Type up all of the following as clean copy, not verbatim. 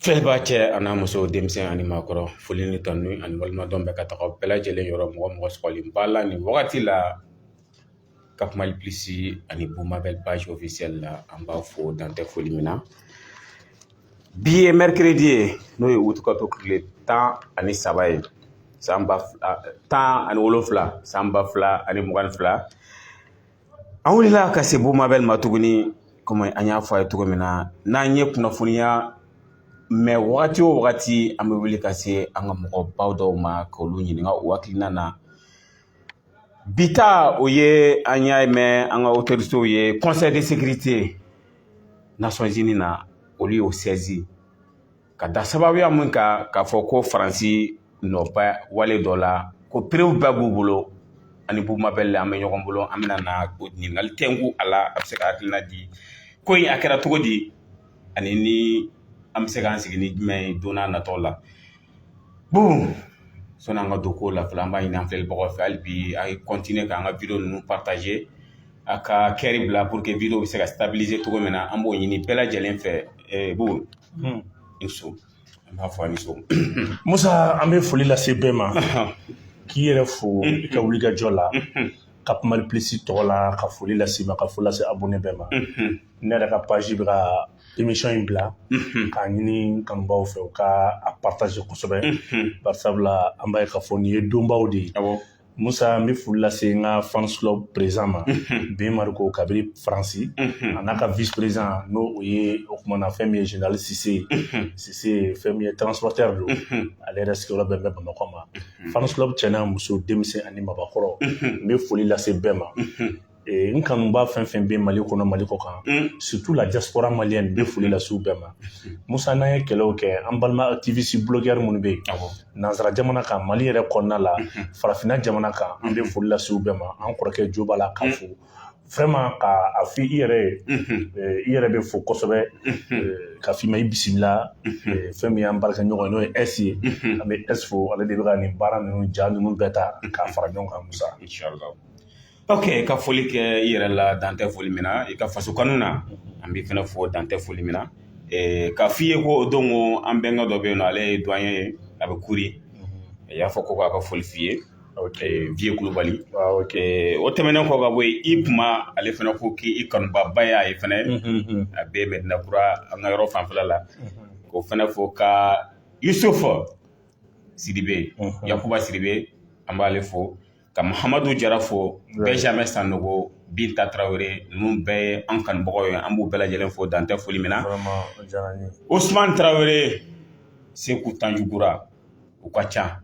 Filɛbaa cɛ a n'a muso, denmisɛn ani maakɔrɔ, foli ni tanu ani waleɲumandɔn bɛ ka taga bɛɛ lajɛlen yɔrɔ. Mɔgɔ mɔgɔ sɔgɔlen b'a la nin wagati la Cap Mali Plus ani Bumabel page officielle la, an b'a fo dantɛ foli min na. Bi ye mercredi ye, n'o ye utukalo tile 13 ye, san 2017, san 2022. An wulila ka se Bumabel ma tuguni. Komi an y'a fɔ a ye cogo min na, n'an ye kunnafoniya mɛ wagati o wagati, an bɛ wuli ka se an ka mɔgɔbaw dɔw ma k'olu ɲininka o hakilina na. Bi ta, o ye an y'a mɛn an ka autorités ye Conseil de sécurité Nations Unies na, olu y'o saisi ka da sababuya mun kan, k'a fɔ ko Faransi nɔba wale dɔ la, ko preuve bɛɛ b'u bolo. Ani Bumabel an bɛ ɲɔgɔn bolo, an bɛna na ɲininkali tɛnku a la, a bɛ se ka hakilina di ko in a kɛra cogo di, ani ni an bɛ se k'an sigi ni jumɛn ye don n'a nataw la. Bon, sɔnni an ka don ko la fɔlɔ, an b'a ɲini an filɛlibagaw fɛ hali bi, a ye continuer k'an ka vidéo ninnu partager, a ka cœur bila pour que vidéo bɛ se ka stabiliser cogo min na. An b'o ɲini bɛɛ lajɛlen fɛ. Bubu, i so, an b'a fɔ a ni so. Musa, an bɛ foli lase bɛɛ ma, k'i yɛrɛ fo i ka wulikajɔ la Cap Mali Plus tɔgɔ la, ka foli lase ma, ka foli lase abonné bɛɛ ma. Ne yɛrɛ ka page bɛ ka émission in bila k'a ɲini kanubaw fɛ u ka a partager kosɛbɛ, barisabula an b'a ye k'a fɔ nin ye donbaw de ye. Musa, n bɛ foli lase n ka fans club président ma, Ben Mariko, kabiri Faransi, a n'a ka vice président, n'o o ye o kumana fɛn min ye général Sise Sise, fɛn min ye transporteur don, ale yɛrɛ sigiyɔrɔ bɛn bɛ Bamakɔ ma. Fans club cɛ n'a muso, denmisɛn ani mabakɔrɔ, n bɛ foli lase bɛɛ ma. N kanuba fɛn fɛn bɛ Mali kɔnɔ, Mali kɔ kan, surtout la diaspora malienne, n bɛ foli lase u bɛɛ ma. Musa, n'an ye kɛlɛw kɛ, an balima activiste blogueur minnu bɛ yen nansara jamana kan, Mali yɛrɛ kɔnɔna la, farafinna jamana kan, an bɛ foli lase u bɛɛ ma. An kɔrɔkɛ jo b'a la k'a fo vraiment, ka a fɔ i yɛrɛ ye, i yɛrɛ bɛ fo kosɛbɛ, ka f'i ma i bisimila. Fɛn min y'an baarakɛɲɔgɔn ye, n'o ye S ye, an bɛ S fo, ale de bɛ ka nin baara ninnu, ja ninnu bɛɛ ta k'a fara ɲɔgɔn kan, Musa. Inshallah. Ok, ka foli kɛ i yɛrɛ la dantɛ foli min na, i ka faso kanu na, an b'i fɛnɛ fo dantɛ foli min na. Ka f'i ye ko o don ko an bɛnkɛ dɔ bɛ yen nɔ, ale ye doyen ye, a bɛ kuri, a y'a fɔ ko k'a ka foli f'i ye, Vieux Kulubali. O tɛmɛnen kɔ ka bɔ yen, i kuma ale fɛnɛ ko k'i kanubaba ye a ye fɛnɛ, a bɛ Medina Kura, an ka yɔrɔ fanfɛla la, k'o fɛnɛ fo, ka Yusuf Sidibe, Yakuba Sidibe, an b'ale fo, ka Mahamadu Jara fo, Benjamin Sanogo, Binta Tarawele, ninnu bɛɛ ye an kanubagaw ye, an b'u bɛɛ lajɛlen fo dantɛ foli min na. Usman Tarawele, Seku Tanjugura, u ka ca,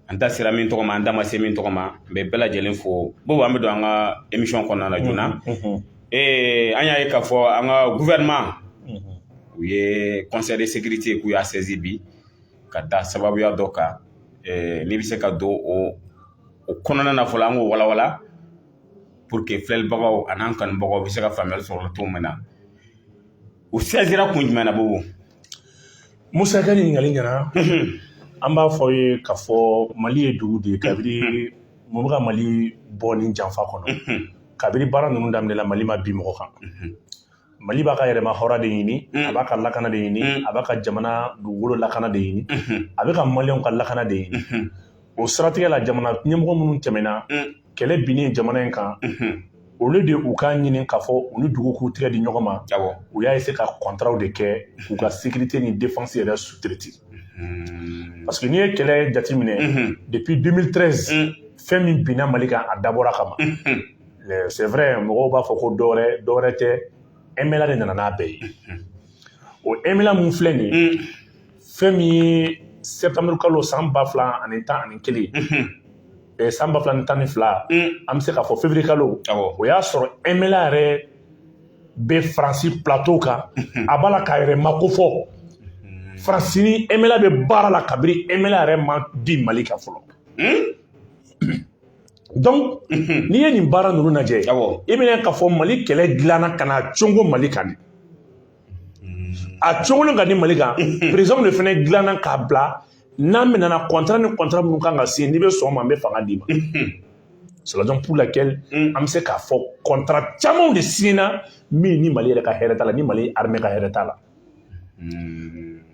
an da sera min tɔgɔ ma, an da ma se min tɔgɔ ma, n bɛ bɛɛ lajɛlen fo. Bo, an bɛ don an ka émission kɔnɔna na joona. An y'a ye k'a fɔ an ka gouvernement, u ye Conseil de sécurité k'u y'a saisi bi ka da sababuya dɔ kan. N'i bɛ se ka don o kɔnɔna na fɔlɔ, an k'o walawala pour que filɛlibagaw a n'an kanubagaw bɛ se ka faamuyali sɔrɔ cogo min na. U saisira kun jumɛn na, Bobo? Musa, ka ɲininkali ɲɛna. An b'a fɔ ye k'a fɔ Mali ye dugu de ye. Kabiri mun bɛ ka Mali bɔ nin janfa kɔnɔ, kabiri baara ninnu daminɛla, Mali ma bi mɔgɔ kan. Mali b'a ka yɛrɛma hɔrɔn de ɲini, a b'a ka lakana de ɲini, a b'a ka jamana dugukolo lakana de ɲini, a bɛ ka Maliyɛnw ka lakana de ɲini. O siratigɛ la, jamana ɲɛmɔgɔ minnu tɛmɛna, kɛlɛ binnen jamana in kan, olu de u k'a ɲini k'a fɔ u ni dugu k'u tigɛ di ɲɔgɔn ma. U y'a essayer ka contrat de kɛ k'u ka sécurité ni défense yɛrɛ sous-traiter, parce que n'i ye kɛlɛ jateminɛ depuis 2013, fɛn min binna Mali kan, a dabɔra kama. C'est vrai, mɔgɔw b'a fɔ ko dɔwɛrɛ dɔwɛrɛ tɛ, MNLA de nana n'a bɛɛ ye. O MNLA mun filɛ nin ye, fɛn min ye septembre kalo san 2011, san 2012, an bɛ se k'a fɔ février kalo, o y'a sɔrɔ MNLA yɛrɛ bɛ Faransi plateau kan, a b'a la k'a yɛrɛ mako fɔ. Faransi ni MNLA bɛ baara la kabiri MNLA yɛrɛ ma di Mali kan fɔlɔ. Donc n'i ye nin baara ninnu lajɛ, i bɛna k'a fɔ Mali kɛlɛ dilanna ka na congo Mali kan de. A congolen ka di Mali kan, président de fana dilanna k'a bila n'an minɛna contrat ni contrat minnu kan ka signer, n'i bɛ sɔn o ma, n bɛ fanga d'i ma. C'est la raison pour laquelle an bɛ se k'a fɔ contrat camanw de signé min ni Mali yɛrɛ ka hɛrɛ t'a la, ni Mali armée ka hɛrɛ t'a la.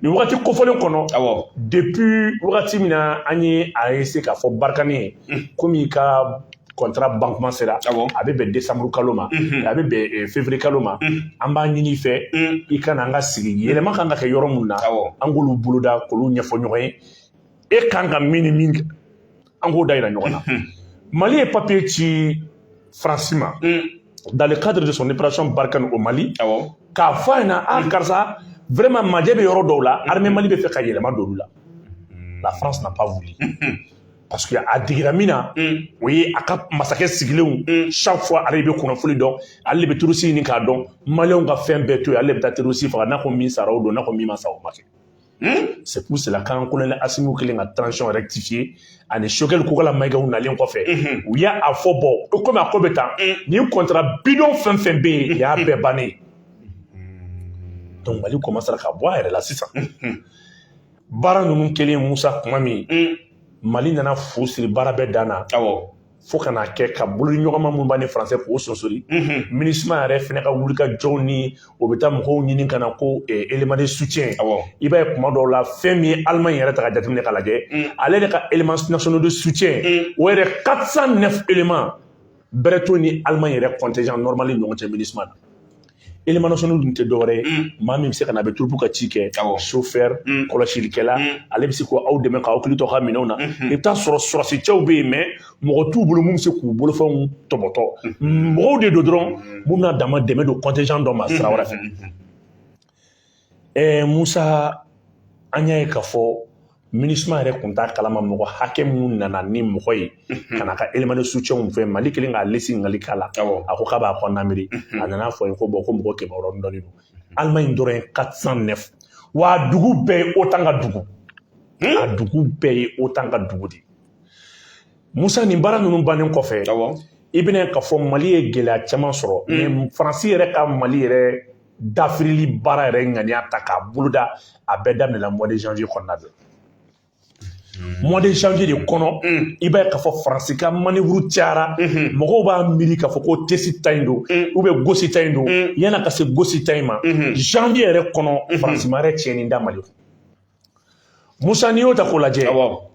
Nin wagati kofɔlen kɔnɔ, depuis wagati min na an ye a essayer k'a fɔ Barkhane ye, komi i ka contrat ban kuma sera, a bɛ bɛn décembre kalo ma, a bɛ bɛn février kalo ma, an b'a ɲini i fɛ i ka na an ka sigi, yɛlɛma kan ka kɛ yɔrɔ mun na, an k'olu boloda k'olu ɲɛfɔ ɲɔgɔn ye, e kan ka min ni min kɛ, an k'o da yira ɲɔgɔn na. Mali ye papier ci Faransi ma dans le cadre de son opération Barkhane au Mali, k'a fɔ a ɲɛna: a karisa, vraiment majɛ bɛ yɔrɔ dɔw la, armée Mali bɛ fɛ ka yɛlɛma don olu la. La France n'a pas voulu, parce que a digira min na, o ye a ka masakɛ sigilenw, chaque fois ale de bɛ kunnafoni dɔn, ale de bɛ terroriste ɲini k'a dɔn, maliyɛnw ka fɛn bɛɛ to yen, ale de bɛ taa terroriste faga, n'a ko min sara o don, n'a ko min ma sa o ma kɛ. C'est pour cela qu'an colonel Assimi kɛlen ka transition rectifier ani Choguel Kokalla Maïgaw nalen kɔfɛ, u y'a fɔ bɔn, komi a ko bɛ tan, nin contrat bidon fɛn fɛn bɛ yen, y'a bɛɛ bannen. Donc Mali commencera ka bɔ a yɛrɛ la sisan. Baara ninnu kɛlen, Musa, kuma min Mali nana fu siri baara bɛɛ dan na, fo ka n'a kɛ ka bolo ɲɔgɔnma minnu b'a ni français k'o sonsori, MINUSMA yɛrɛ fɛnɛ ka wuli ka jɔw ni o bɛ taa mɔgɔw ɲini ka na ko élément de soutien. I b'a ye kuma dɔw la, fɛn min ye Allemagne yɛrɛ ta ka jateminɛ k'a lajɛ, ale yɛrɛ ka élément nationaux de soutien, o yɛrɛ 409 éléments bɛrɛ t'o ni Allemagne yɛrɛ contingent normal ni ɲɔgɔn cɛ MINUSMA na. Élément nationaux dun tɛ dɔwɛrɛ ye, maa min bɛ se ka na, a bɛ troupe ka ci kɛ, chauffeur, kɔlɔsilikɛla, ale bɛ se k'aw dɛmɛ k'aw hakili to aw ka minɛnw na. I bɛ taa sɔrɔ sɔrɔsi cɛw bɛ yen, mais mɔgɔ t'u bolo mun bɛ se k'u bolofɛnw tɔbɔtɔ. Mɔgɔw de don dɔrɔn mun bɛna dama dɛmɛ don contingent dɔ ma sira wɛrɛ fɛ. Musa, an y'a ye k'a fɔ MINUSMA yɛrɛ tun t'a kalama mɔgɔ hakɛ mun nana ni mɔgɔ ye ka na ka élément de soutien fɛ. Mali kelen k'a lesi ɲininkali k'a la, a ko k'a b'a kɔnɔna miiri, a nana fɔ n ye ko bɔn, ko mɔgɔ 600 dɔɔnin don. Allemagne dɔrɔn ye 409. Wa a dugu bɛɛ ye OTAN ka dugu, a dugu bɛɛ ye OTAN ka dugu de. Musa, nin baara ninnu bannen kɔfɛ, i bɛna k'a fɔ Mali ye gɛlɛya caman sɔrɔ, mais Faransi yɛrɛ ka Mali yɛrɛ dafirili baara yɛrɛ ŋaniya ta k'a boloda, a bɛɛ daminɛna mois de janvier kɔnɔna de. Mois de janvier de kɔnɔ, i b'a ye k'a fɔ Faransi ka manœuvre cayara. Mɔgɔw b'a miiri k'a fɔ ko Tessit ta in don ou bien Gossi ta in don. Yan'a ka se Gossi ta in ma, janvier yɛrɛ kɔnɔ, Faransi ma yɛrɛ tiɲɛni da Mali kun. Musa, n'i y'o ta k'o lajɛ,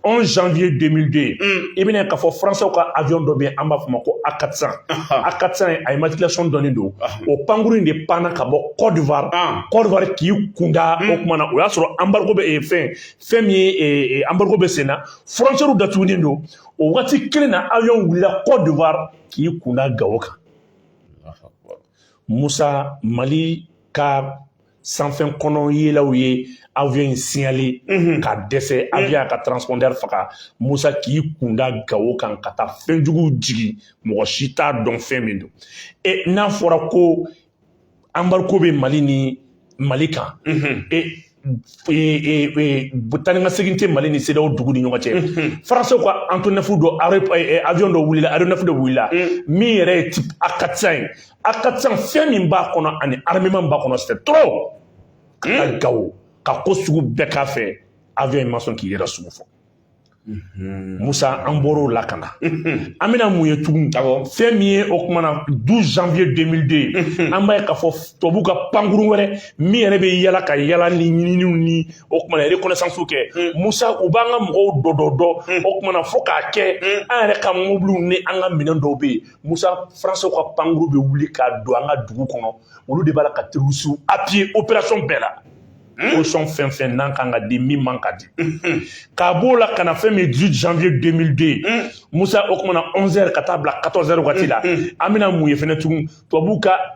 11 janvier 2002, i bɛna k'a fɔ français ka avion dɔ bɛ yen, an b'a fɔ o ma ko A400. A400 a immatriculation dɔnnen don. O pankuru in de panna ka bɔ Côte d'Ivoire, Côte d'Ivoire k'i kunda o tuma na, o y'a sɔrɔ embargo bɛ fɛn fɛn min ye, embargo bɛ sen na, frontière datugulen don. O waati kelen na, avion wulila Côte d'Ivoire k'i kunda Gawo kan. Musa, Mali ka sanfɛ kɔnɔ yelaw ye avion in signalé ka dɛsɛ, avion y'a ka transpondeur faga. Musa, k'i kunda Gawo kan ka taa fɛnjuguw jigin, mɔgɔ si t'a dɔn fɛn min don. E n'a fɔra ko embargo bɛ Mali ni Mali kan, e taa ni ka segin tɛ Mali ni CEDEAO dugu ni ɲɔgɔn cɛ, français ka Antonov dɔ, avion dɔ wulila, aéronef dɔ wulila min yɛrɛ ye type A400 ye. A400, fɛn min b'a kɔnɔ ani armement b'a kɔnɔ, c'est trop. Ka taa Gawo ka ko sugu bɛɛ k'a fɛ, avion in ma sɔn k'i yɛrɛ sugu fɔ. Musa, an bɔr'o la ka na, an bɛna mun ye tugun? Fɛn min ye o kuma na, 12 janvier 2002, an b'a ye k'a fɔ tubabuw ka pankurun wɛrɛ min yɛrɛ bɛ yala ka yala ni ɲininiw ni o kuma na reconnaissance kɛ, Musa, u b'an ka mɔgɔw dɔ dɔ dɔ o kuma na fo k'a kɛ an yɛrɛ ka mobiliw ni an ka minɛn dɔw bɛ yen. Musa, français ka pankuru bɛ wuli ka don an ka dugu kɔnɔ, olu de b'a la ka terroristes appuyer opération bɛɛ la, position fɛn fɛn n'an kan ka di, min man ka di. K'a b'o la ka na fɛn min ye 18 janvier 2002, Musa, o kuma na 11 heures ka taa bila 14 heures waati la, an bɛna mun ye fɛnɛ tugun? Tubabuw ka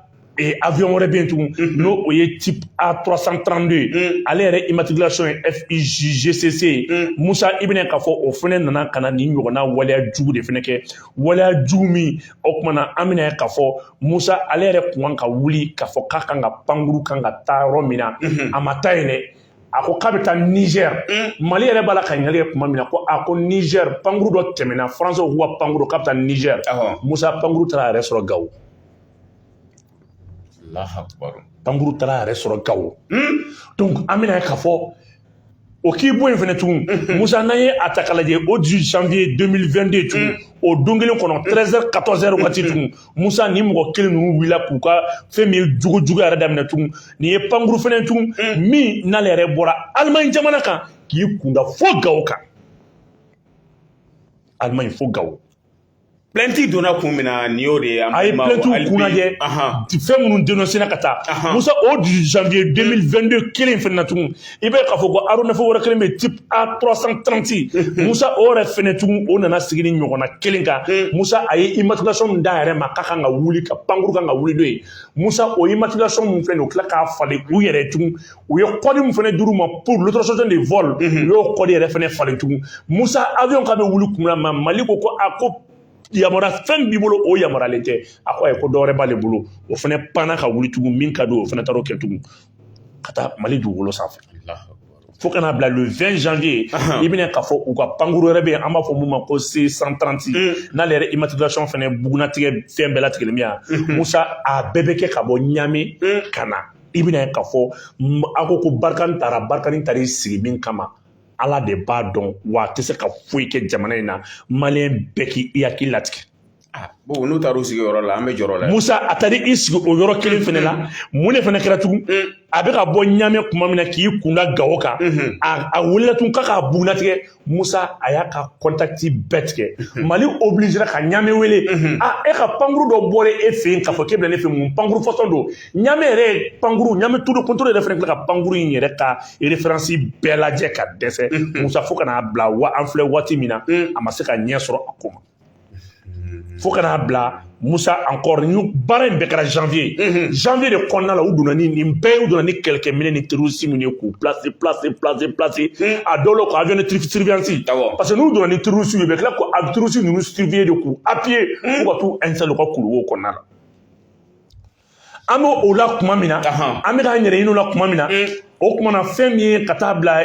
avion wɛrɛ bɛ yen tugun, n'o o ye type A332 ye, ale yɛrɛ immatriculation ye FIJGCC ye. Musa, i bɛna k'a fɔ o fɛnɛ nana ka na nin ɲɔgɔnna waleya jugu de fɛnɛ kɛ, waleya jugu min o kuma na an bɛna ye k'a fɔ, Musa, ale yɛrɛ kun kan ka wuli k'a fɔ k'a kan ka pankuru kan ka taa yɔrɔ min na, a ma taa yen dɛ, a ko k'a bɛ taa Niger. Mali yɛrɛ b'a la ka ɲininkali kɛ tuma min na ko a ko Niger pankuru dɔ tɛmɛna, français k'u ka pankuru k'a bɛ taa Niger. Musa, pankuru taara a yɛrɛ sɔrɔ Gawo. Pankuru taara a yɛrɛ sɔrɔ Gawo. Donc an bɛna ye k'a fɔ o k'i bɔ yen fɛnɛ tugun. Musa, n'an ye a ta k'a lajɛ, o 18 janvier 2022 tugun, O don kelen kɔnɔ, 13h 14h waati tugun, Musa, ni mɔgɔ kelen ninnu wulila k'u ka fɛn min ye jugu juguya yɛrɛ daminɛ tugun. Nin ye pankuru fɛnɛ tugun min n'ale yɛrɛ bɔra Alimaɲi jamana kan k'i kunda fo Gawo kan, Alimaɲi fo Gawo. Plainte donna kun min na, nin y'o de ye. A ye plainte kun lajɛ, fɛn minnu dénoncé na ka taa, Musa, o 18 janvier 2022 kelen fɛnɛ na tugun, i bɛ k'a fɔ ko aéronef wɛrɛ kelen bɛ, type A330, Musa, o yɛrɛ fɛnɛ tugun, o nana sigi ni ɲɔgɔnna kelen kan. Musa, a ye immatriculation min d'a yɛrɛ ma k'a kan ka wuli ka pankuru kan ka wuli n'o ye, Musa, o immatriculation mun filɛ nin ye, o tila k'a falen u yɛrɛ tugun. U ye code min fɛnɛ dir'u ma pour l'autorisation de vol, u y'o code yɛrɛ fɛnɛ falen tugun. Musa, avion k'a bɛ wuli kun min na, Mali ko ko a ko yamaruya fɛn b'i bolo, o yamaruyalen tɛ. A ko ayi, ko dɔwɛrɛ b'ale bolo. O fɛnɛ panna ka wuli tugun. Min ka di o fɛnɛ taara o kɛ tugun ka taa Mali dugukolo sanfɛ fo ka n'a bila le 20 janvier. I bɛna k'a fɔ u ka pankuru wɛrɛ bɛ yen, an b'a fɔ mun ma ko C130, n'ale yɛrɛ immatriculation fɛnɛ bugunatigɛ fɛn bɛɛ latigɛlen bɛ yan. Musa, a bɛɛ bɛ kɛ ka bɔ Ɲame ka na. I bɛna k'a fɔ a ko ko Barkhane taara, Barkhane taara i sigi min kama, Ala de b'a dɔn, wa a tɛ se ka foyi kɛ jamana in na. Maliyɛn bɛɛ k'i hakili latigɛ. Bon, n'u taara u sigi yɔrɔ la, an bɛ jɔrɔ la. Musa, a taara i sigi o yɔrɔ kelen fɛnɛ la. Mun de fɛnɛ kɛra tugun? A bɛ ka bɔ Ɲamɛ tuma min na k'i kunda Gawo kan, a wulila tun k'a k'a bugunatigɛ. Musa, a y'a ka contact bɛɛ tigɛ. Mali obligera ka Ɲamɛ wele: a e ka pankuru dɔ bɔra e fɛ yen k'a fɔ k'e bɛna ne fɛ, mun pankuru façon don? Ɲamɛ yɛrɛ ye pankuru, Ɲamɛ tour de contrôle yɛrɛ fɛnɛ tila ka pankuru in yɛrɛ ka référence bɛɛ lajɛ ka dɛsɛ. Musa, fo ka n'a bila wa an filɛ waati min na, a ma se ka ɲɛ sɔrɔ a ko ma. Fo ka n'a bila, Musa, encore ni baara in bɛɛ kɛra janvier. Janvier de kɔnɔna la, u donna ni nin bɛɛ ye, u donna ni kɛlɛkɛminɛ ni terroriste minnu ye k'u placer, placer, placer, placer. A dɔw la ko avion de surveillance, parce que n'u donna ni terroriste ye, u bɛ tila k'o terroriste ninnu surveiller de, k'u appuyer fo ka t'u installer u ka kuluwo kɔnɔna la. An bɛ o la tuma min na, an bɛ k'an yɛrɛ ɲini o la tuma min na, o tuma na, fɛn min ye ka taa bila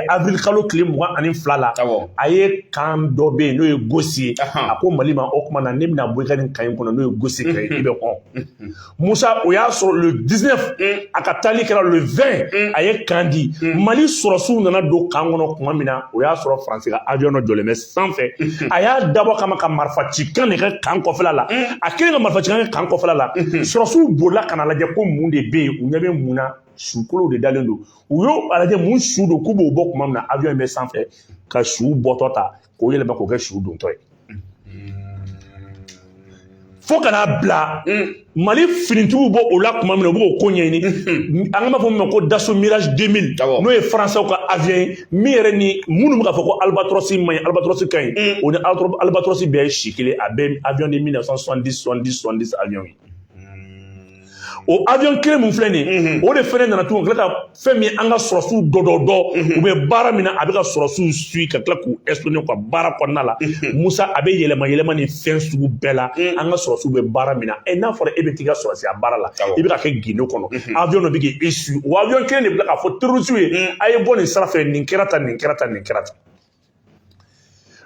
avril kalo tile 22 la, a ye camp dɔ bɛ yen n'o ye Gosi ye. A ko Mali ma, o tuma na, ne bɛna bɔ i ka nin camp in kɔnɔ n'o ye Gosi camp ye, i bɛ kɔn. Musa, o y'a sɔrɔ le 19, a ka taali kɛra le 20, a ye camp di. Mali sɔrɔsiw nana don camp kɔnɔ tuma min na, o y'a sɔrɔ Faransi ka avion dɔ jɔlen bɛ sanfɛ. A y'a dabɔ kama ka marifa cikan de kɛ camp kɔfɛla la. A kɛlen ka marifa cikan kɛ camp kɔfɛla la, sɔrɔsiw bolila ka na lajɛ ko mun de bɛ yen. U ɲɛ bɛ mun na? Sukolow de dalen don. U y'o a lajɛ mun su don k'u b'o bɔ tuma min na, avion in bɛ sanfɛ ka su bɔtɔ ta k'o yɛlɛma k'o kɛ su dontɔ ye. Fo ka n'a bila Mali finitigiw bɔ o la tuma min na, u b'o ko ɲɛɲini, an b'a fɔ min ma ko Dassault Mirage 2000, n'o ye Faransɛw ka avion ye, min yɛrɛ ni minnu bɛ k'a fɔ ko Albatros man ɲi, Albatros ka ɲi, o ni Albatros bɛɛ ye si kelen. A bɛɛ avion de 1970, 70, 70 avion ye. O avion kelen mun filɛ nin ye, o de fɛnɛ nana tuguni ka tila ka fɛn min an ka sɔrɔsiw dɔ dɔ dɔ, u bɛ baara min na, a bɛ ka sɔrɔsiw suit ka tila k'u espionner u ka baara kɔnɔna la. Musa, a bɛ yɛlɛma yɛlɛma ni fɛn sugu bɛɛ la. An ka sɔrɔsiw bɛ baara min na, ɛ n'a fɔra e bɛ t'i ka sɔrɔsiya baara la, i bɛ ka kɛ gindo kɔnɔ, avion dɔ bɛ k'e suit, o avion kelen de bɛ k'a fɔ terroriste ye: a ye bɔ nin sira fɛ, nin kɛra tan, nin kɛra tan, nin kɛra tan.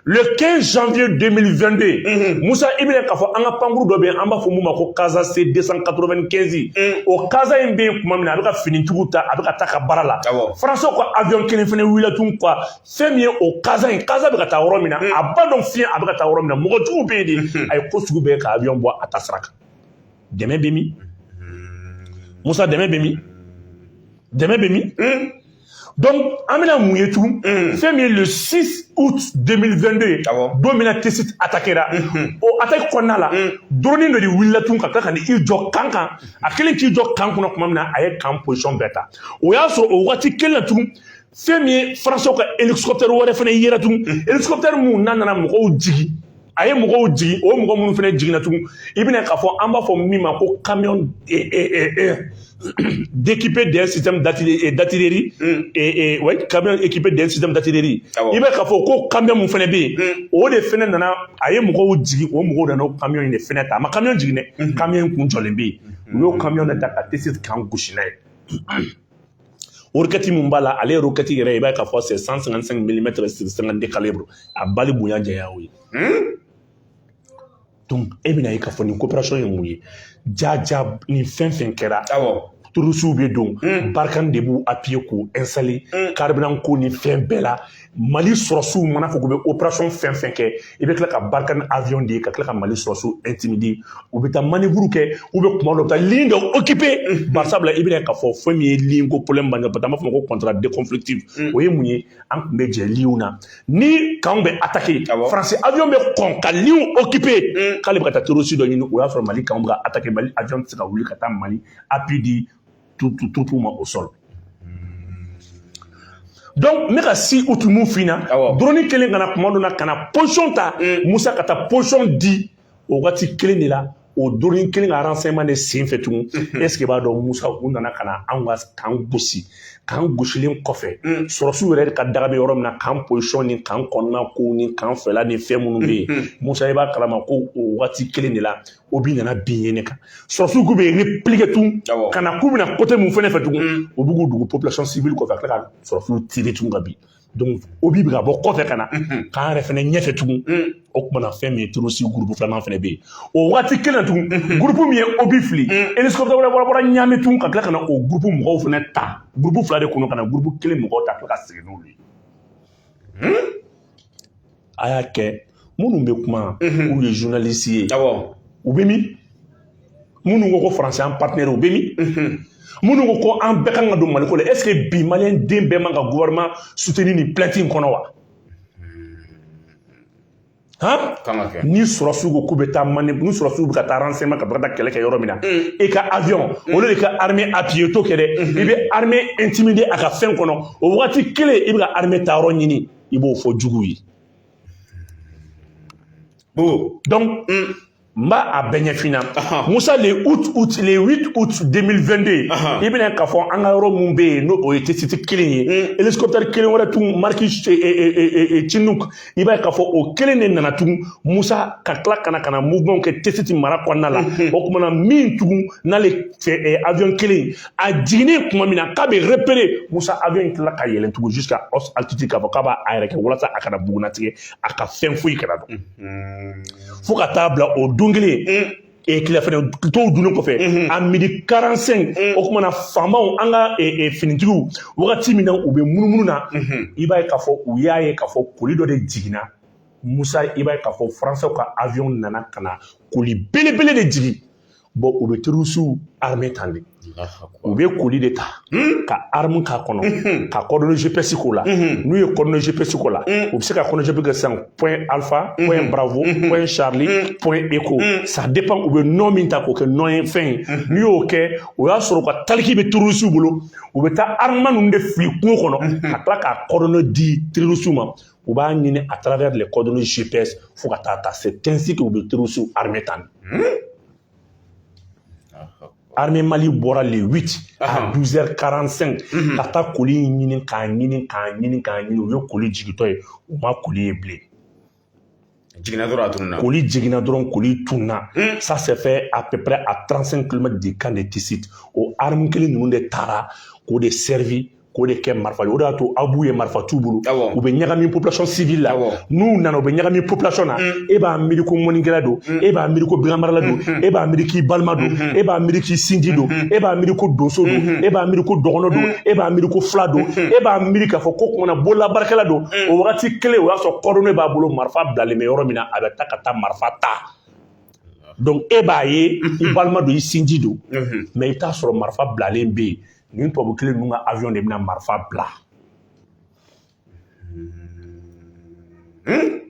Le 15 janvier 2022, Musa, i bɛna k'a fɔ an ka pankuru dɔ bɛ yen, an b'a fɔ mun ma ko Casa C 295. O Casa in bɛ yen tuma min na, a bɛ ka finitigiw ta, a bɛ ka taa ka baara la. Français ka avion kelen fana wulila tun quoi. Fɛn min ye o Casa in, Casa bɛ ka taa yɔrɔ min na, a b'a dɔn fiɲɛ a bɛ ka taa yɔrɔ min na, mɔgɔ jugu bɛ yen de. A ye ko sugu bɛɛ ka avion bɔ a ta sira kan. Dɛmɛ bɛ min? Musa, dɛmɛ bɛ min? Dɛmɛ bɛ min? Donc an bɛna mun ye tugun? Fɛn min ye le 6 août 2022, don min na Tessit attaquera, o attaque kɔnɔna la, drone dɔ de wulila tun ka tila ka na i jɔ camp kan. A kɛlen k'i jɔ camp kɔnɔ tuma min na, a ye camp position bɛɛ ta. O y'a sɔrɔ o waati kelen na tugun, fɛn min ye Français ka hélicoptère wɛrɛ fana yera tugun, hélicoptère mun n'a nana mɔgɔw jigin, a ye mɔgɔw jigin. O mɔgɔ minnu fana jiginna tugun, i bɛna k'a fɔ an b'a fɔ min ma ko camion d'équipé d'un système d'artillerie et ouais, camion équipé d'un système d'artillerie. I bɛ k'a fɔ ko camion mun fana bɛ yen, o de fana nana, a ye mɔgɔw jigin. O mɔgɔw nana o camion in de fana ta. A ma camion jigin dɛ, camion in kun jɔlen bɛ yen. U y'o camion de ta ka Tessit camp gosi n'a ye. Roquette mun b'a la, ale roquette yɛrɛ, i b'a ye k'a fɔ c'est 155 mm sur 52 calibre. A bali bonya janya o ye. Donc e bɛna ye k'a fɔ nin coopération ye mun ye? Ja ja, nin fɛn fɛn kɛra. Terroristew bɛ don, Barkhane de b'u appuyer k'u installer carburant ko ni fɛn bɛɛ la. Mali sɔrɔsiw mana fɔ k'u bɛ opération fɛn fɛn kɛ, i bɛ tila ka Barkhane avion de ye ka tila ka Mali sɔrɔsiw intimider. U bɛ taa manœuvre kɛ, u bɛ kuma dɔ, u bɛ taa ligne dɔ occuper. Barisabula i bɛna k'a fɔ fɛn min ye ligne ko problème b'an parce que an b'a fɔ o ma ko contrat déconflictif. O ye mun ye? An tun bɛ jɛ ligne na ni kanw bɛ attaquer. Faransi avion bɛ kɔn ka ligne occuper k'ale bɛ ka taa terroriste dɔ ɲini. O y'a sɔrɔ Mali kanw bɛ ka attaquer, Mali avion tɛ se ka wuli ka taa Mali appui di tout ma au sol. Donc n bɛ ka 6 août mun f'i ɲɛna, drone kelen ka na kuma dɔ la ka na position ta, Musa, ka taa position di o waati kelen de la, o drone kelen ka renseignement de sen fɛ tugun. Est ce que i b'a dɔn, Musa, u nana ka na anw ka k'an gosi? K'an gosilen kɔfɛ, sɔrɔsiw yɛrɛ ka daga bɛ yɔrɔ min na, k'an position ni k'an kɔnɔna kow ni k'an fɛla ni fɛn minnu bɛ yen, Musa, i b'a kalama ko o waati kelen de la, o bi nana bin ye ne kan. Sɔrɔsiw k'u bɛ répliquer tun ka na k'u bɛna côté mun fɛnɛ fɛ tugun, u b'u k'u dugu population civile kɔfɛ, ka tila ka sɔrɔsiw tirer tugun ka bin. Donc OBUS bɛ ka bɔ kɔfɛ ka na k'an yɛrɛ fɛnɛ ɲɛfɛ tugun. O kumana, fɛn min ye terroriste groupe filanan fɛnɛ bɛ yen o waati kelen na tugun, groupe min ye OBUS fili, hélicoptère wɛrɛ bɔra Ɲame tugun ka tila ka na o groupe mɔgɔw fɛnɛ ta. Groupe fila de kɔnɔ, ka na groupe kelen mɔgɔw ta, ka tila ka segin n'olu ye. A y'a kɛ minnu bɛ kuma, k'u ye journaliste ye, u bɛ min? Minnu ko ko Faransi an partenaire, u bɛ min? Minnu ko ko an bɛɛ kan ka don Maliko la, est ce que bi maliyɛn den bɛɛ man ka gouvernement soutenir nin plainte in kɔnɔ wa? Han, ni sɔrɔsiw ko k'u bɛ taa mani, ni sɔrɔsiw bɛ ka taa renseignement ka taa kɛlɛ kɛ yɔrɔ min na, i ka avion, olu de ka armée appuyer t'o kɛ dɛ. I bɛ armée intimider a ka fɛn kɔnɔ, o waati kelen i bɛ ka armée ta yɔrɔ ɲini, i b'o fɔ juguw ye. Donc n b'a a bɛɛ ɲɛf'i ɲɛna, Musa. Le août août le 8 août 2022, i bɛna k'a fɔ an ka yɔrɔ mun bɛ yen, n'o o ye Tessit kelen ye, hélicoptère kelen wɛrɛ tun, marque Chinook, i b'a ye k'a fɔ o kelen de nana tugun, Musa, ka tila ka na mouvement kɛ Tessit mara kɔnɔna la. O kumana min tugun n'ale fɛ avion kelen, a jiginnen tuma min na k'a bɛ repérer, Musa, avion in tilala ka yɛlɛn tugun jusqu'à haute altitude, k'a fɔ k'a b'a a yɛrɛ kɛ walasa a kana bugunnatigɛ, a ka fɛn foyi kana dɔn, fo ka taa bila o don kelen tile fɛnɛ tɔw dunnen kɔfɛ à midi 45. O kumana, faamaw, an ka finitigiw, wagati min na u bɛ munumunu na, i b'a ye k'a fɔ u y'a ye k'a fɔ colis dɔ de jiginna, Musa. I b'a ye k'a fɔ Faransɛw ka avion nana ka na colis belebele de jigin. Bon, u bɛ terroristew armée tan de, u bɛ colis de ta ka arme k'a kɔnɔ, ka coordonnées GPS k'o la. N'u ye coordonnées GPS k'o la, u bɛ se ka coordonnées GPS kɛ sisan point alpha, point bravo, point charlie, point echo, ça dépend. U bɛ nom min ta k'o kɛ nom ye fɛn ye, n'u y'o kɛ, o y'a sɔrɔ u ka taliki bɛ terroristew bolo. U bɛ taa armement ninnu de fili kungo kɔnɔ ka tila k'a coordonnées di terroristew ma. U b'a ɲini à travers les coordonnées GPS fo ka taa ta. C'est ainsi que u bɛ terroristew armée tan. Armée Mali bɔra le 8 à 12h45 ka taa colis in ɲini, k'a ɲini, k'a ɲini, k'a ɲini. U ye colis jigintɔ ye, u ma colis ye bilen. Jiginna dɔrɔn, a tununna. Colis jiginna dɔrɔn, colis tununna. Ça s'est fait à peu près à 35 km du camp de Tessit. O arme kelen ninnu de taara k'o de servi, k'o de kɛ marifa ye. O de y'a to aw b'u ye marifa t'u bolo, u bɛ ɲagami population civile la. N'u nana, u bɛ ɲagami population na. E b'a miiri ko mɔnikɛla don, e b'a miiri ko baganmarala don, e b'a miiri k'i balima don, e b'a miiri k'i sinji don, e b'a miiri ko donso don, e b'a miiri ko dɔgɔnɔ don, e b'a miiri ko fila don, e b'a miiri k'a fɔ ko kumana bololabaarakɛla don. O wagati kelen, o y'a sɔrɔ coordonnées b'a bolo, marifa bilalen bɛ yɔrɔ min na, a bɛ taa ka taa marifa ta. Donc e b'a ye i balima don, i sinji don, mais i t'a sɔrɔ marifa bilalen bɛ yen. Nin tubabu kelen ninnu ka avion de bɛna marifa bila.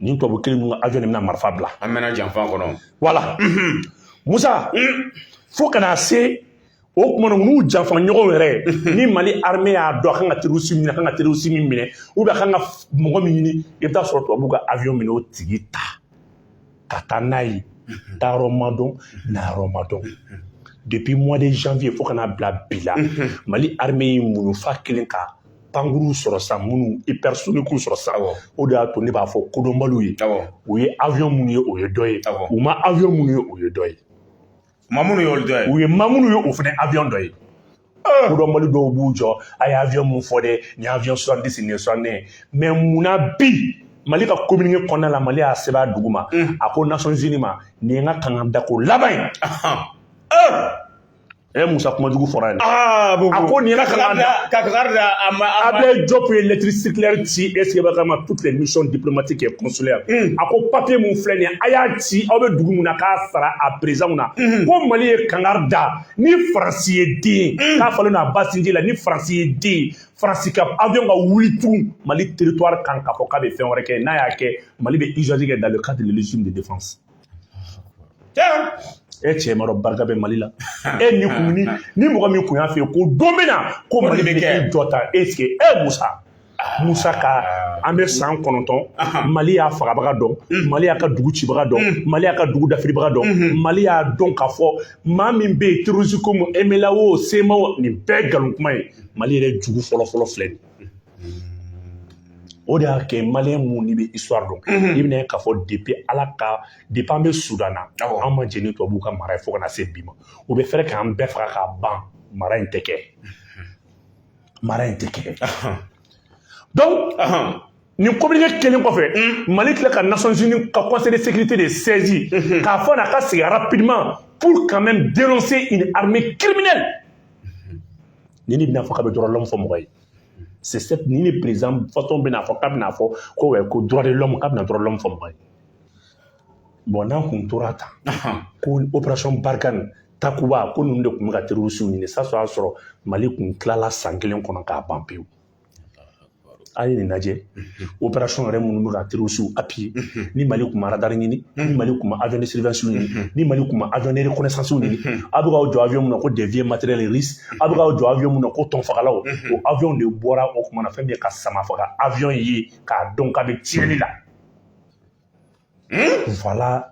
Nin tubabu kelen ninnu ka avion de bɛna marifa bila. An mɛnna janfa kɔnɔ. Voilà, Musa, fo ka na se o tuma na, n'u janfa ɲɔgɔn yɛrɛ ni Mali armée y'a dɔn a kan ka terroriste minɛ, a kan ka terroriste min minɛ, ou bien a kan ka mɔgɔ min ɲini, i bɛ taa sɔrɔ tubabu ka avion minɛ o tigi ta ka taa n'a ye, taayɔrɔ ma dɔn, nayɔrɔ ma dɔn. Depuis mois de janvier fo ka n'a bila bi la, Mali armée ye muɲufa kelen ka pankuru sɔrɔ sisan, minnu hypersonique sɔrɔ sisan. O de y'a to ne b'a fɔ kodɔnbaliw ye, u ye avion minnu ye, o ye dɔ ye. U ma avion minnu ye, o ye dɔ ye. Maa minnu ye olu dɔ ye. U ye maa minnu ye, o fana avion dɔ ye. Kodɔnbali dɔw b'u jɔ, a ye avion mun fɔ dɛ, nin ye avion 70, nin ye 61. Mais munna bi Mali ka communiqué kɔnɔna la, Mali y'a sɛbɛn a dugu ma, a ko Nations Unies ma, nin ye n ka kangandako laban ye. Ɛ Musa, kumajugu fɔra yen. Aa, Bubu. A ko nin yɛrɛ ka ka kangari da a ma a ma. Ablaye Diop ye lettre circulaire ci, est ce que b'a kalama, toutes les missions diplomatiques et consulaires. A ko papier mun filɛ nin ye, a y'a ci aw bɛ dugu mun na k'a sara a président mun na. Ko Mali ye kangari da, ni Faransi ye den k'a falen don a ba sinji la, ni Faransi ye den, Faransi ka avion ka wuli tugun Mali territoire kan k'a fɔ k'a bɛ fɛn wɛrɛ kɛ, n'a y'a kɛ, Mali bɛ usage kɛ dans le cadre de légitime de défense. E cɛ ma dɔn barika bɛ Mali la. E ni kun ni mɔgɔ min kun y'a f'i ye ko don bɛ na ko Mali bɛ bɛ kɛ. I jɔ ta, est ce que e Musa ka an bɛ san 9, Mali y'a fagabaga dɔn, Mali y'a ka dugu cibaga dɔn, Mali y'a ka dugu dafiribaga dɔn, Mali y'a dɔn k'a fɔ maa min bɛ yen terroriste ko mu MNLA o CMA o, nin bɛɛ ye nkalon kuma ye. Mali yɛrɛ jugu fɔlɔ fɔlɔ filɛ nin ye. O de y'a kɛ malien mun n'i bɛ histoire dɔn, i bɛna ye k'a fɔ depuis Ala ka, depuis an bɛ Sudan na, an ma jɛn ni tubabuw ka mara ye fo ka na se bi ma. U bɛ fɛɛrɛ k'an bɛɛ faga k'a ban, mara in tɛ kɛ, mara in tɛ kɛ. Donc nin communiqué kelen kɔfɛ, Mali tila ka Nations Unies ka Conseil de sécurité de saisi k'a fɔ n'a ka segin rapidement pour quand même dénoncer une armée criminelle. Ni ni bɛna fɔ k'a bɛ droit de l'homme fɔ mɔgɔ ye, c'est cette ni ni président façon bɛna fɔ k'a bɛna fɔ ko ouais, ko droit de l'homme, k'a bɛna droit de l'homme fɔ mɔgɔ ye. Bon, n'an kun tora tan ko opération Barkhane, Takuba, ko ninnu de tun bɛ ka terroristes ɲini, sa y'a sɔrɔ Mali kun tilala san kelen kɔnɔ k'a ban pewu. A ye nin lajɛ, opération yɛrɛ minnu bɛ ka terroristes appuyer, ni Mali kun ma radar ɲini, ni Mali kun ma avion de surveillance ɲini, ni Mali kun ma avion de reconnaissance ɲini, a bɛ k'aw jɔ avion mun na ko des vieux matériels russes, a bɛ k'aw jɔ avion mun na ko tɔnfagalaw, o avion de bɔra o kumana fɛn min ye ka sama faga avion ye k'a dɔn k'a bɛ tiɲɛni la. Voilà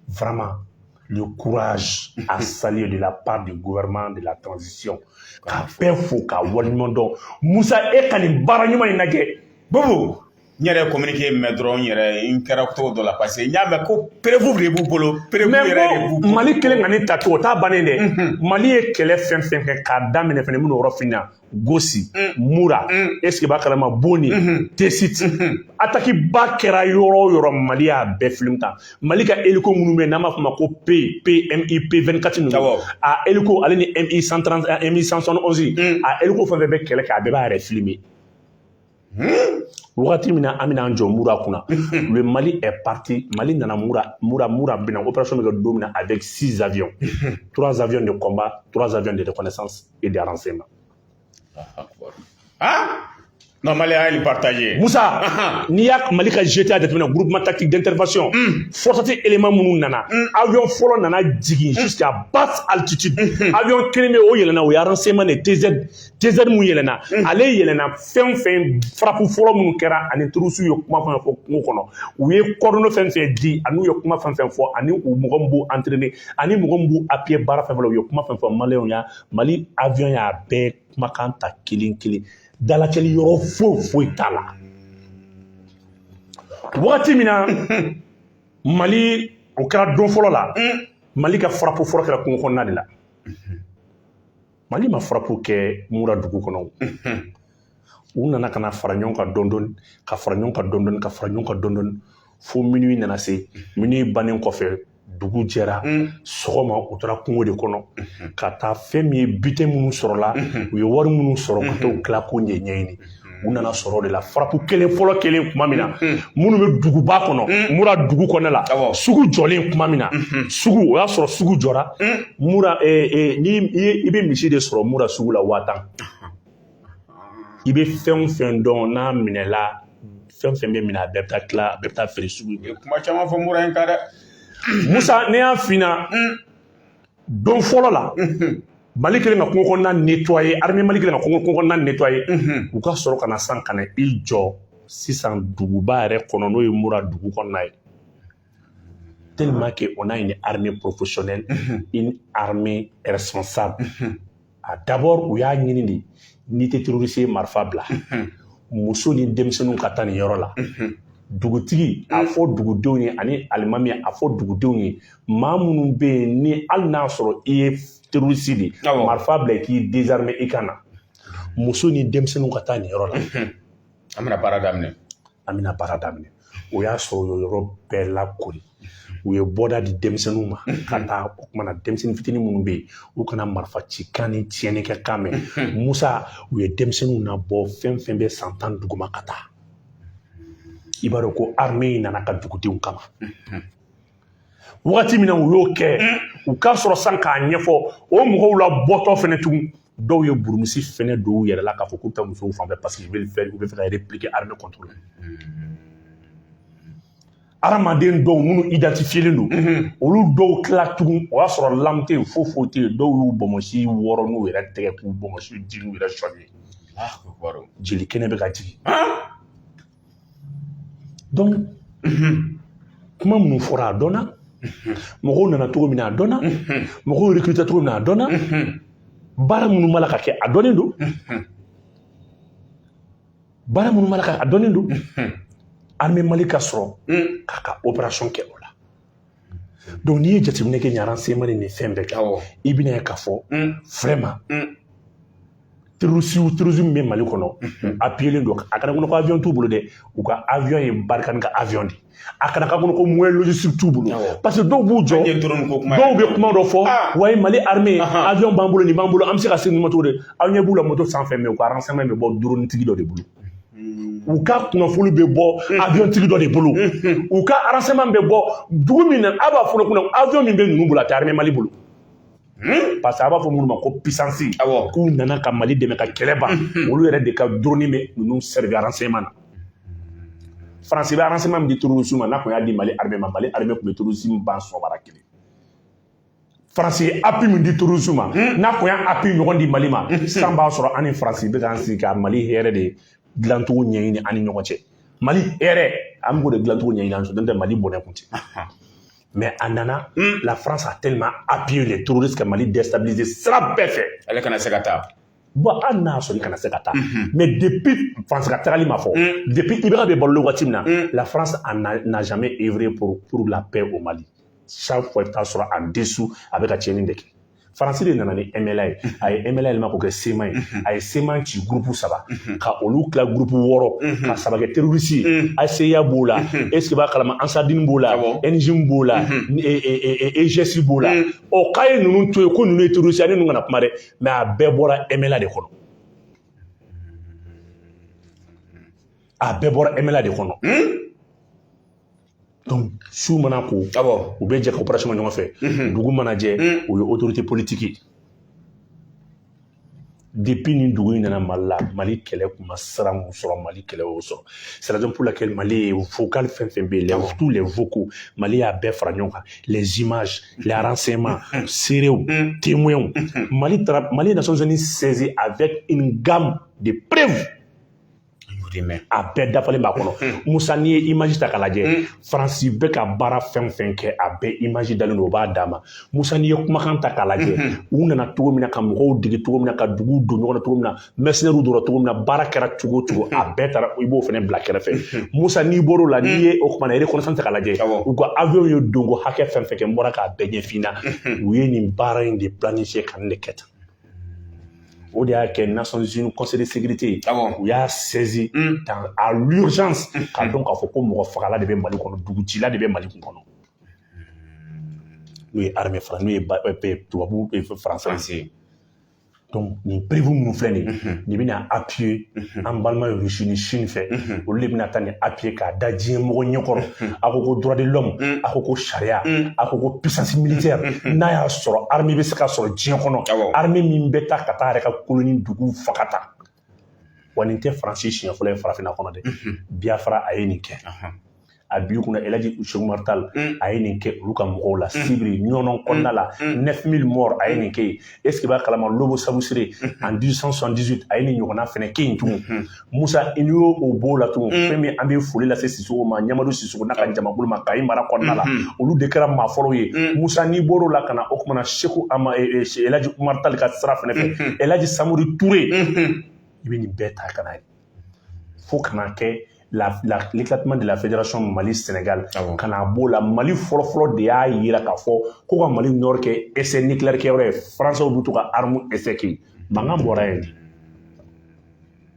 vraiment le courage à saluer de la part du gouvernement de la transition. K'a bɛɛ fo k'a waleɲuman dɔn. Musa, e ka nin baara ɲuman in lajɛ. Bubu, n yɛrɛ ye communiqué mɛn dɔrɔn, n yɛrɛ n kɛra cogo dɔ la, parce que n y'a mɛn ko preuve de b'u bolo, preuve Mais yɛrɛ de b'u ko bolo. Mali kelen ka nin ta cogo o t'a bannen dɛ. Mali ye kɛlɛ fɛn fɛn kɛ k'a daminɛ fɛnɛ, minnu yɔrɔ f'i ɲɛna, Gosi, Mura, est ce que b'a kalama, Boni, Tessit, attaque ba kɛra yɔrɔ o yɔrɔ, Mali y'a bɛɛ film ta. Mali ka hélico minnu bɛ yen n'an b'a fɔ o ma ko P PMI P24 ninnu, a hélico ale ni MI 130, MI 171, a hélico fɛn fɛn bɛ kɛlɛ kɛ, a bɛɛ b'a yɛrɛ filmer. Wagati min na an bɛna an jɔ Mura kunna, le Mali est parti, Mali nana Mura, Mura, Mura bɛna opération bɛ kɛ don min na avec six avions, trois avions de combat, trois avions de reconnaissance et de renseignement. Ah non, Mali a nin partagé. Musa, n'i y'a Mali ka GTA jateminɛ, groupement tactique d'intervention, force élément minnu nana, avion fɔlɔ nana jigin jusqu'à basse altitude. Avion kelen bɛ yen, o yɛlɛnna, o ye renseignement de TZ, TZ mun yɛlɛnna, ale yɛlɛnna fɛn o fɛn, frappe fɔlɔ minnu kɛra ani terroristes ye kuma fɛn fɛn fɔ kungo kɔnɔ, u ye coordonnées fɛn fɛn di, ani u ye kuma fɛn fɛn fɔ, ani u mɔgɔ min b'u entraîner, ani mɔgɔ min b'u appuyer baara fɛn fɛn la, u ye kuma fɛn fɛn, maliyɛnw y'a Mali avion y'a bɛɛ kumakan ta kelen kelen, dalacɛli yɔrɔ foyi foyi t'a la. Wagati min na Mali, o kɛra don fɔlɔ la, Mali ka frappe fɔlɔ kɛra kungo kɔnɔna de la. Mali ma frappe kɛ Mura dugu kɔnɔ. U nana ka na fara ɲɔgɔn kan dɔɔni dɔɔni, ka fara ɲɔgɔn kan dɔɔni dɔɔni, ka fara ɲɔgɔn kan dɔɔni dɔɔni, fo minuit nana se. Minuit bannen kɔfɛ, dugu jɛra, sɔgɔma u taara kungo de kɔnɔ ka taa fɛn min ye, butin minnu sɔrɔla, u ye wari minnu sɔrɔ, ka t'o tila ko ɲɛ ɲɛɲini. U nana sɔrɔ o de la frappe kelen fɔlɔ kelen tuma min na, minnu bɛ duguba kɔnɔ, Mura dugu kɔnɔna la, sugu jɔlen tuma min na, sugu, o y'a sɔrɔ sugu jɔra Mura. Ni i bɛ misi de sɔrɔ Mura sugu la 10 000, i bɛ fɛn o fɛn dɔn n'a minɛla, fɛn fɛn bɛ minɛ, a bɛɛ bɛ taa tila, a bɛɛ bɛ taa feere sugu in. U ye kuma caman fɔ Mura in kan dɛ. Musa, ne y'a f'i ɲɛna don fɔlɔ la, Mali kelen ka kungo kɔnɔna nettoyer, armée Mali kelen ka kungo kɔnɔna nettoyer, u ka sɔrɔ ka na san ka na i jɔ sisan duguba yɛrɛ kɔnɔ, n'o ye Mura dugu kɔnɔna ye, tellement que on a une armée professionnelle, une armée responsable. Ah, d'abord u y'a ɲini de, n'i tɛ terroriste ye, marifa bila, muso ni denmisɛnninw ka taa nin yɔrɔ la. Dugutigi a fɔ dugudenw ye, ani alimami a fɔ dugudenw ye, maa minnu bɛ yen ni hali n'a sɔrɔ i ye terroriste de, marifa bila, i k'i désarmer, i ka na, muso ni denmisɛnninw ka taa nin yɔrɔ la. An bɛna baara daminɛ. An bɛna baara daminɛ. O y'a sɔrɔ o yɔrɔ bɛɛ lakori. U ye bɔda di denmisɛnninw ma ka taa. O kuma na, denmisɛnnin fitinin minnu bɛ yen, u kana marifa ci kan ni tiɲɛni kɛ kan mɛn. Musa, u ye denmisɛnninw nabɔ, fɛn fɛn bɛ san 10 duguma ka taa. I b'a dɔn ko armée in nana ka dugudenw kama. Wagati min na u y'o kɛ, u ka sɔrɔ san k'a ɲɛfɔ o mɔgɔw la bɔtɔ fɛnɛ tugun, dɔw ye burumusi fɛnɛ don u yɛrɛ la k'a fɔ k'u bɛ taa musow fan fɛ, parce qu'ils veulent faire, u bɛ fɛ ka répliquer armée contre la. Hadamaden dɔw minnu identifiélen don, olu dɔw tila tugun, o y'a sɔrɔ lam tɛ yen, foyi foyi tɛ yen, dɔw y'u bɔnmɔsi wɔrɔ n'u yɛrɛ tɛgɛ, k'u bɔnmɔsi di n'u yɛrɛ sɔnni ye. Jeli kɛnɛ bɛ ka jigin. Donc kuma minnu fɔra, a dɔnna. Mɔgɔw nana cogo min na, a dɔnna. Mɔgɔw recruté cogo min na, a dɔnna. Baara minnu b'a la ka kɛ, a dɔnnen don. Baara minnu b'a la ka a dɔnnen don. Armée Mali ka sɔrɔ k'a ka opération kɛ o la. Donc n'i ye jateminɛ kɛ nin renseignement ni nin fɛn bɛɛ kɛ, i bɛna ye k'a fɔ vraiment terroriste, terrorisme bɛ Mali kɔnɔ, u appuyé don. A kana kɔnɔ ko avion t'u bolo dɛ, u ka avion ye Barkhane ka avion de. A kana k'a kɔnɔ ko moyen logistique t'u bolo, parce que dɔw b'u jɔ, dɔw bɛ kuma dɔ fɔ: wa Mali armée, avion b'an bolo, nin b'an bolo, an bɛ se ka se ninnu ma cogo di? Aw ɲɛ b'u la moto sanfɛ, mais u ka renseignement bɛ bɔ drone tigi dɔ de bolo, u ka kunnafoni bɛ bɔ avion tigi dɔ de bolo, u ka renseignement bɛ bɔ dugu min na. A b'a fɔ kunna avion min bɛ ninnu bolo, a tɛ armée Mali bolo, parce que a b'a fɔ minnu ma ko puissance, k'u nana ka Mali dɛmɛ ka kɛlɛ ban, olu yɛrɛ de ka drone bɛ ninnu servir renseignement na. Faransi bɛ renseignement min di terrorisme ma, n'a kun y'a di Mali armée ma, Mali armée tun bɛ terrorisme ban sɔgɔmada kelen. Faransi ye appui min di terrorisme ma, n'a kun y'a appui ɲɔgɔn di Mali ma, san b'a sɔrɔ an ni Faransi bɛ k'an sigi ka Mali hɛrɛ de dilancogo ɲɛɲini an ni ɲɔgɔn cɛ. Mali hɛrɛ, an b'o de dilancogo ɲɛɲini an cɛ, tɛ Mali bɔnɛ kun tɛ. Mais a nana, la France a tellement appuyé les terroristes que Mali déstabilisé sira bɛɛ fɛ. Ale kana se ka taa. Bon, hali n'a y'a sɔrɔ i kana se ka taa, mais depuis France ka tagali ma fɔ, depuis IBK bɛ balo waati min na, la France n'a jamais œuvré pour la paix au Mali. Chaque fois, i bɛ taa sɔrɔ en dessous, a bɛ ka tiɲɛni de kɛ. Faransi de nana ni MLA ye. A ye MLA yɛlɛma k'o kɛ CMA ye. A ye CMA ci groupe saba, ka olu tila groupe wɔɔrɔ, ka saba kɛ terroriste ye. ACIA b'o la, est ce que b'a kalama, Ansardine b'o la, NJIM b'o la, EGS b'o la. Ɔ, k'a ye ninnu to yen ko ninnu ye terroriste ye, ani ninnu kana kuma dɛ. Mais a bɛɛ bɔra MLA de kɔnɔ. A bɛɛ bɔra MLA de kɔnɔ. Donc su mana ko, u bɛ jɛ ka opération kɛ ɲɔgɔn fɛ. Dugu mana jɛ, o ye autorité politique ye. Depuis nin dugu in nana Mali la, Mali kɛlɛ kun ma sira mun sɔrɔ, Mali kɛlɛ y'o sɔrɔ. C'est la raison pour laquelle Mali ye vocal fɛn fɛn bɛ yen, tous les vocaux, Mali y'a bɛɛ fara ɲɔgɔn kan, les images, les renseignements, seerew, témoins. Mali taara, Mali ye Nations Unies saisi avec une gamme de preuves. A bɛɛ dafalen b'a kɔnɔ. Musa, n'i ye image ta k'a lajɛ, Faransi bɛ ka baara fɛn fɛn kɛ, a bɛɛ image dalen don, o b'a d'a ma. Musa, n'i ye kumakan ta k'a lajɛ, u nana cogo min na ka mɔgɔw dege cogo min na, ka duguw don ɲɔgɔn na cogo min na, mercenaires donna cogo min na, baara kɛra cogo o cogo, a bɛɛ taara, i b'o fana bila kɛrɛfɛ. Musa, n'i bɔr'o la, n'i ye o kumana reconnaissance ta k'a lajɛ, u ka avion ye donko hakɛ fɛn fɛn kɛ, n bɔra k'a bɛɛ ɲɛf'i ɲɛna. U ye nin baara in de planifier ka nin de kɛ tan. O de y'a kɛ Nations Unies Conseil de sécurité, u y'a saisi dans à l'urgence, k'a dɔn k'a fɔ ko mɔgɔ fagala de bɛ Mali kɔnɔ, dugutila de bɛ Mali kun kɔnɔ, n'o ye armée fara, n'o ye tubabu français ye. Donc nin preuve minnu filɛ nin ye, nin bɛna appuyer an balima Russie ni Chine fɛ. Olu de bɛna taa nin appuyer k'a da diɲɛ mɔgɔ ɲɛkɔrɔ. A ko ko droit de l'homme, a ko ko sariya, a ko ko puissance militaire. N'a y'a sɔrɔ armée bɛ se ka sɔrɔ diɲɛ kɔnɔ, armée min bɛ taa ka taa yɛrɛ ka colonie dugu faga ta wa, nin tɛ Faransi siɲɛ fɔlɔ ye farafinna kɔnɔ dɛ. Biafra, a ye nin kɛ. A b'i kunna El Hadji Cheikh Oumar Tall, a ye nin kɛ olu ka mɔgɔw la Sibiri ɲɔnɔ kɔnɔna la, 9000 morts, a ye nin kɛ yen. Est ce que b'a kalama, Lobo Sabusire en 1878, a ye nin ɲɔgɔnna fɛnɛ kɛ yen tugun. Musa, i n'i y'o o b'o la tugun, fɛn min an bɛ foli lase Sisoko ma, Ɲamadu Sisoko n'a ka jamakulu ma Kayi mara kɔnɔna la, olu de kɛra maa fɔlɔw ye. Musa, n'i bɔr'o la ka na o kumana Seku ama El Hadji Oumar Tall ka sira fɛnɛ fɛ, El Hadji Samori Touré, i bɛ nin bɛɛ ta ka na ye fo ka na kɛ l'éclatement de la fédération Mali-Sénégal. Ka na b'o la, Mali fɔlɔfɔlɔ de y'a yira k'a fɔ ko ka Mali nord kɛ essai nucléaire kɛyɔrɔ ye. Français bɛ to ka arme essai kɛ yen. Mankan bɔra yen de,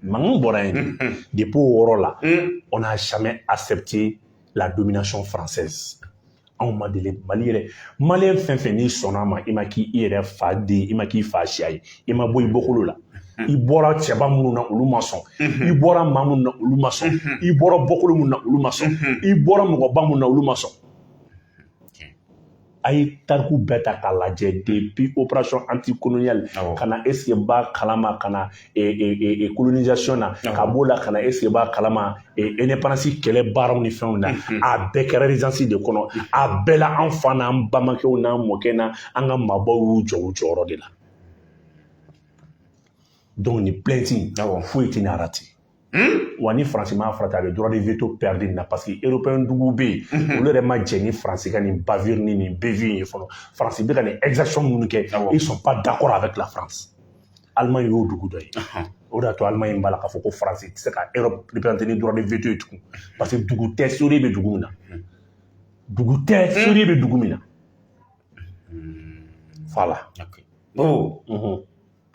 mankan bɔra yen de. Depuis o yɔrɔ la, on n'a jamais accepté la domination française. Anw ma deli Mali yɛrɛ, maliyɛn fɛn fɛn n'i sɔnna a ma, i ma k'i yɛrɛ fa den, i ma k'i fa siya ye, i ma bɔ i bɔkolo la. I bɔra cɛba minnu na, olu ma sɔn. I bɔra maa minnu na, olu ma sɔn. I bɔra bɔkolo minnu na, olu ma sɔn. I bɔra mɔgɔba minnu na, olu ma sɔn. A ye tariku bɛɛ ta k'a lajɛ, depuis opération anticoloniale ka na, est ce que b'a kalama, ka na colonisation na, ka b'o la ka na, est ce que b'a kalama, indépendance kɛlɛ baaraw ni fɛnw na, a bɛɛ kɛra résistance de kɔnɔ. A bɛɛ la, an fa n'an balimakɛw n'an mɔkɛ n'an ka maabaw y'u jɔ u jɔyɔrɔ de la. Donc nin plainte in, foyi tɛ nin rater. Wa ni Faransi m'a farati, a bɛ droit de veto perdu nin na, parce que européen duguw bɛ yen, olu yɛrɛ ma jɛ ni Faransi ka nin bavure ni nin bévue ye fɔlɔ. Faransi bɛ ka nin exaction minnu kɛ, ils sont pas d'accord avec la France. Allemagne y'o dugu dɔ ye. O de y'a to Allemagne b'a la k'a fɔ ko Faransi tɛ se ka Europe représenter ni droit de veto ye tugun, parce que dugu tɛ seere bɛ dugu min na, dugu tɛ seere bɛ dugu min na. Voilà. Bon,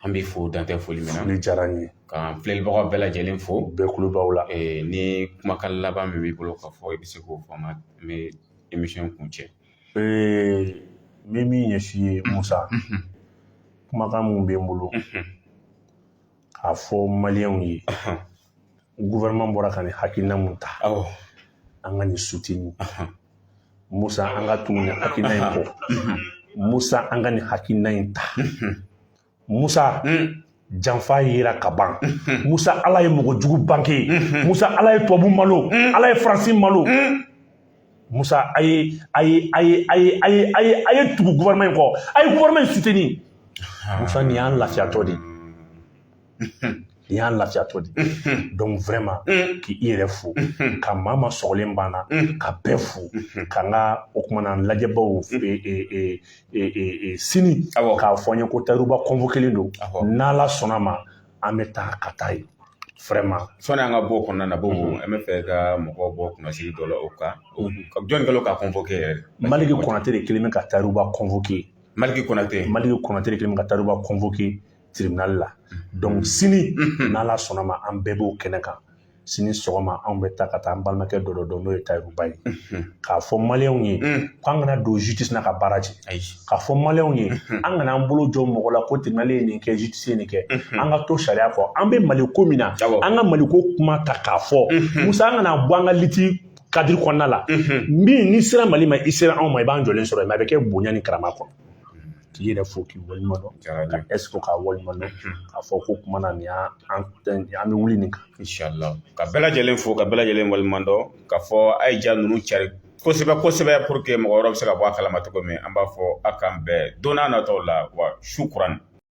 an b'i fo, dan tɛ foli min na. Foli diyara n ye. K'an filɛlibagaw bɛɛ lajɛlen fo. Bɛɛ kulo b'aw la. Ni kumakan laban min b'i bolo ka fɔ, i bɛ se k'o fɔ an ma, an bɛ émission kuncɛ. N bɛ min ɲɛsin ye, Musa, kumakan mun bɛ n bolo k'a fɔ maliyɛnw ye, gouvernement bɔra ka nin hakilina mun ta, an ka nin soutenir. Musa, an ka tugu nin hakilina in kɔ. Musa, an ka nin hakilina in ta. Musa, janfa yera ka ban. Musa, Ala ye mɔgɔ jugu banke. Musa, Ala ye tubabu malo, Ala ye Faransi malo. Musa, a ye a ye a ye a ye a ye a ye a ye tugu gouvernement in kɔ, a ye gouvernement in soutenir. Musa, nin y'an lafiyatɔ de ye, nin y'an lafiyatɔ de ye. Donc vraiment, k'i yɛrɛ fo, ka maa ma sɔgɔlen banna, ka bɛɛ fo, ka n ka o kumana lajɛbaw sini k'a fɔ n ye ko Tayiruba convoqué don. N'Ala sɔnna ma, an bɛ taa ka taa yen vraiment. Sɔnni an ka bɔ o kɔnɔna na, Bobo, an bɛ fɛ ka mɔgɔw bɔ kunnasiri dɔ la o kan. Jɔnni kɛlen ka convoqué yɛrɛ? Maliki Konate de kelen bɛ ka Tayiruba convoqué. Maliki Konate. Maliki Konate de kelen bɛ ka Tayiruba convoqué tribunal la. Donc sini, n'Ala sɔnna ma, an bɛɛ b'o kɛnɛ kan. Sini sɔgɔma, anw bɛ taa ka taa an balimakɛ dɔ dɔn, n'o ye Tayiruba ye. K'a fɔ maliyɛnw ye k'an kana don justice na ka baara cɛ. K'a fɔ maliyɛnw ye, an kana an bolo jɔ mɔgɔ la ko tribunal ye nin kɛ, justice ye nin kɛ. An ka to sariya kɔ. An bɛ Mali ko min na, an ka Mali ko kuma ta k'a fɔ. Musa, an kana bɔ an ka lutte cadre kɔnɔna la. Min n'i sera Mali ma, i sera anw ma, i b'an jɔlen sɔrɔ yen, a bɛ kɛ bonya ni karama kɔnɔ. K'i yɛrɛ fo, k'i waleɲuman dɔn, ka ɛsiko k'a waleɲuman dɔn, k'a fɔ ko kuma na nin y'an, an bɛ wuli nin kan. Inshallah. Ka bɛɛ lajɛlen fo, ka bɛɛ lajɛlen waleɲuman dɔn, ka fɔ a ye ja ninnu cari kosɛbɛ kosɛbɛ pour que mɔgɔ wɛrɛ bɛ se ka bɔ a kalama cogo min. An b'a fɔ a k'an bɛn don n'a nataw la. Wa su kuran.